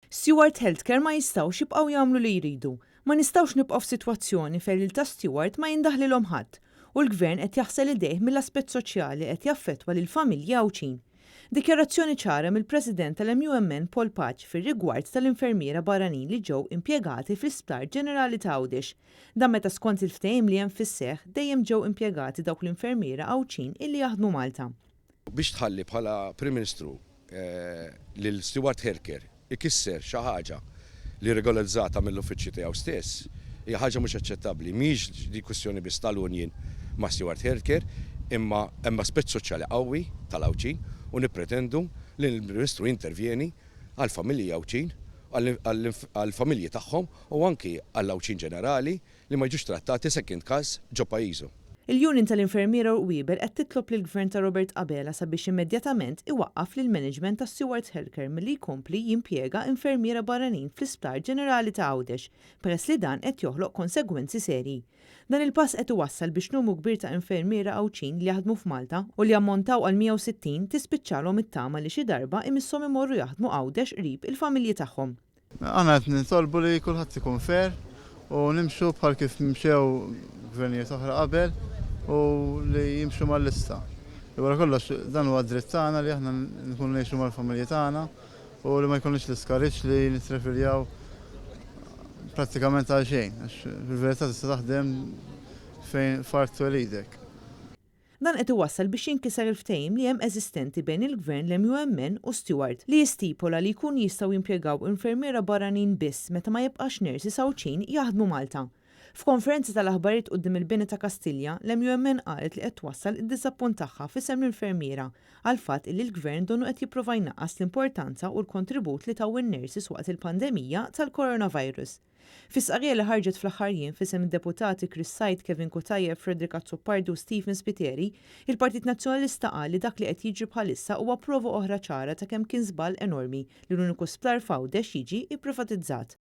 Steward Healthcare ma jistgħux jibqgħu jagħmlu li jridu. Ma nistgħux nibqgħu f'sitwazzjoni fejn lil ta' Steward ma jindaħlilhom ħadd u l-Gvern qed jaħsel idejh mill-aspett soċjali li qed jaffettwa lill-familji Għawdxin. Dikjarazzjoni ċara mill-President tal-MUMN Paul Pace fir-rigward tal-infermiera barranin li ġew impjegati fl-Isptar Ġenerali ta' Għawdex. Dan meta skont il-ftehim li hemm fis-seħħ dejjem ġew impjegati dawk l-infermiera Għawdxin illi jaħdmu Malta. Biex tħalli bħala Prim Ministru lil Steward Healthcare ikisser xi ħaġa li regolarizzata mill-uffiċċju tiegħu stess hija ħaġa mhux aċċettabbli. Mhijiex di kwistjoni biss tal-union ma' Steward Healthcare, imma hemm aspett soċjali qawwi tal-Għawdxin u nippretendu li l-Prim Ministru jintervjeni għall-familji Għawdxin, għall-familji tagħhom u anki għall-Għawdxin ġenerali li ma jiġux trattati second class ġo pajjiżhom. Il-Union tal-Infermiera u Qwiebel qed titlob lill-Gvern ta' Robert Abela sabiex immedjatament iwaqqaf lill-management ta' Steward Healthcare milli jkompli jimpjega infermiera barranin fl-Isptar Ġenerali ta' Għawdex peress li dan qed joħloq konsegwenzi serji. Dan il-pass qed iwassal biex numru kbir ta' infermiera Għawdxin li jaħdmu f'Malta u li jammontaw għal 160 tispiċċalhom it-tama li xi darba imisshom imorru jaħdmu Għawdex qrib il-familji tagħhom. Aħna qed nitolbu li kulħadd ikun fair u nimxu bħal kif mxew gvernijiet oħra qabel u li jimxu mal-lista. Li wara kollox dan huwa dritt tagħna li aħna nkunu ngħixu mal-familji tagħna u li ma jkollniex l-iskariġġ li nittrefiljaw prattikament għal xejn, għax fil-verità tista' taħdem fejn f'art twelidek. Dan qed iwassal biex jinkiser il-ftehim li hemm eżistenti bejn il-Gvern, l-MUMN u Steward, li jistipola li jkunu jistgħu jimpjegaw infermiera barranin biss meta ma jibqax nurses Għawdxin jaħdmu Malta. F'konferenza tal-aħbarijiet quddiem il-bini ta' Kastilja, l-MUMN qalet li qed twassal id-diżappunt tagħha f'isem l-infermiera għall-fatt illi l-Gvern donnu qed jipprova jnaqqas l-importanza u l-kontribut li taw in-nurses waqt il-pandemija tal-coronavirus. Fi stqarrija li ħarġet fl-aħħar jiem f'isem id-Deputati Chris Said, Kevin Cutajar, Frederick Azzopardi u Stephen Spiteri, il-Partit Nazzjonalista qal li dak li qed jiġri bħalissa huwa prova oħra ċara ta' kemm kien żball enormi li l-uniku sptar f'Għawdex jiġi ipprivatizzat.